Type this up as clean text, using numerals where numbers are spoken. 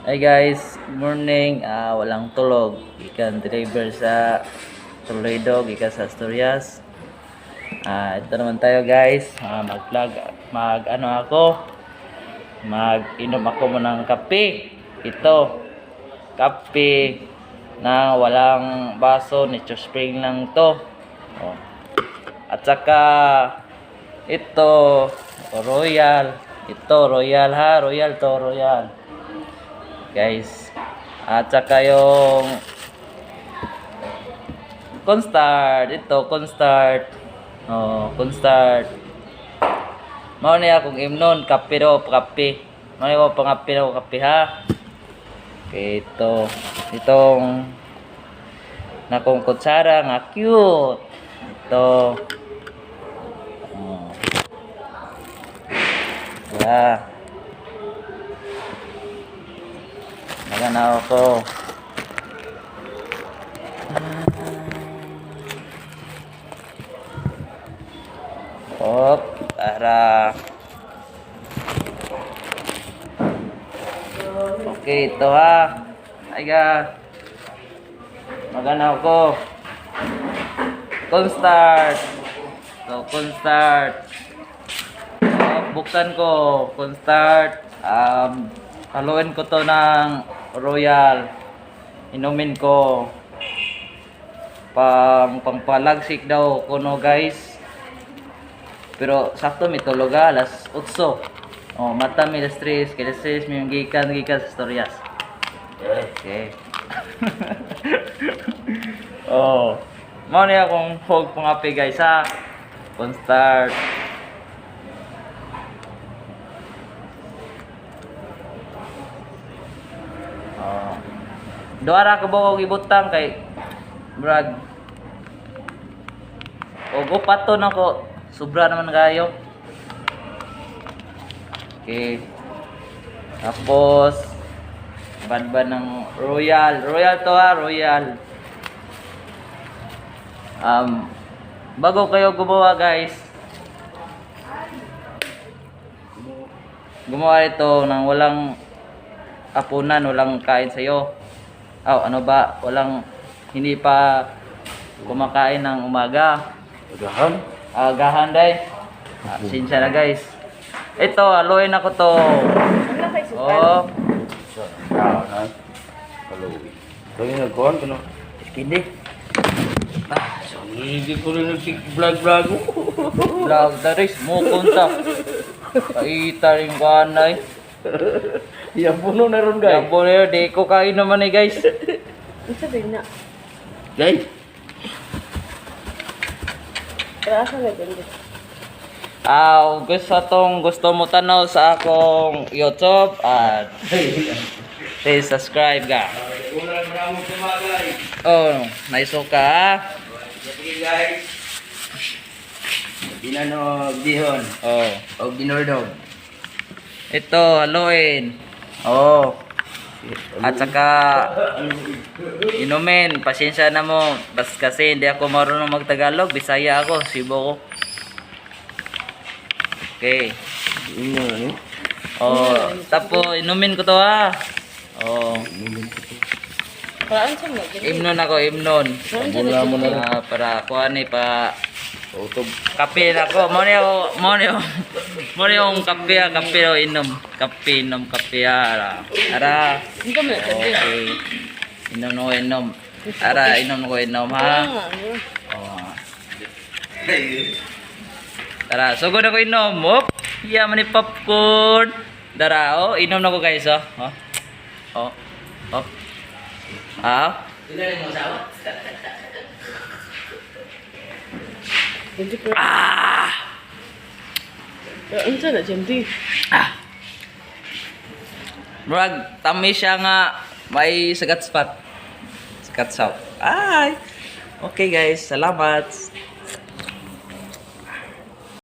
Hi guys, good morning. Walang tulog. Ikan deliver sa Toledo, gikan sa Asturias. Ito naman tayo guys. Mag-vlog, mag-ano ako. Mag-inom ako mo ng kape. Ito, kape na walang baso, nature spring lang to. Oh. At saka ito, Royal. Ito, Royal ha, Royal to, Royal. Guys, at saka yung Cornstarch, ito Cornstarch. Oh, Cornstarch. Mao niya akong imnon, kape do, kape. Mao niya pangape do, kape ha. Okay, itong nakong kutsara nga cute. Ito. Oh. Yeah. Maganaw ako. Para okay, ito ha. Ayga. Maganaw ko. Cornstarch. So, cornstarch. Buksan ko. Cornstarch. Haluin ko to ng Royal. Inumin ko. Pangpalagsik daw kuno guys. Pero sakto mi tulog alas 8. Oh, mata mi alas 3, kaya 6 mi gikan sa Asturias. Okay. Oh. Mao ni akong hog pangapi guys ha. Cornstarch. Oh. Duara ka ba og ibutang kay brad. O go pato nako. Sobra naman kayo. Okay. Tapos ban ng Royal. Royal to ha, Royal. Bago kayo gumawa guys. Gumawa ito ng walang apunan, walang kain sa'yo. Ano ba? Hindi pa kumakain ng umaga. Agahan day. Sinsya na guys. Ito, haluin ako to. Oh. Kaya nagkuhan ka no? Hindi. Hindi ko rin nag-vlog mo. Vlog na rin. Mukunta. Kaita rin ko anay. Yan puno na ron guys. Yan po na yun. Di ko kain naman eh guys. Ang sabi na. Guys. Kaya asa na ganda. Gusto mo tanaw sa akong YouTube at please subscribe ka. Wala maraming kumagay. Oh, naisuka ha. Sige guys. Binanog dihon. Oh. O ginordog. Ito, haluin. Oh. At saka inumin, pasensya na mo. Bas kasi hindi ako marunong magtagalog, Bisaya ako, Cebu ko. Okay. Ano? Oh, tapos inumin ko to ha. Oh. Paraan siya na ganda. Imnon ako, imnon. Mula mo na rin. Para kuan ni pa Utog. kape na ko. Mo yung kape, kape o inom. Kape, inom, kape ara. Ara. Hindi kami na ganda. Okay. Inom ko inom. Ara, inom ko inom ha. Oh. Tara, sugod ako inom. Hop. Yaman ni popcorn. Tara, oh, inom na ko guys, oh. Oh. Oh. Ah. Ganda ko. Ah. Ang sana ganda. Murag, tamis siya nga may sagat spot. Sagat south. Ay. Okay guys, salamat.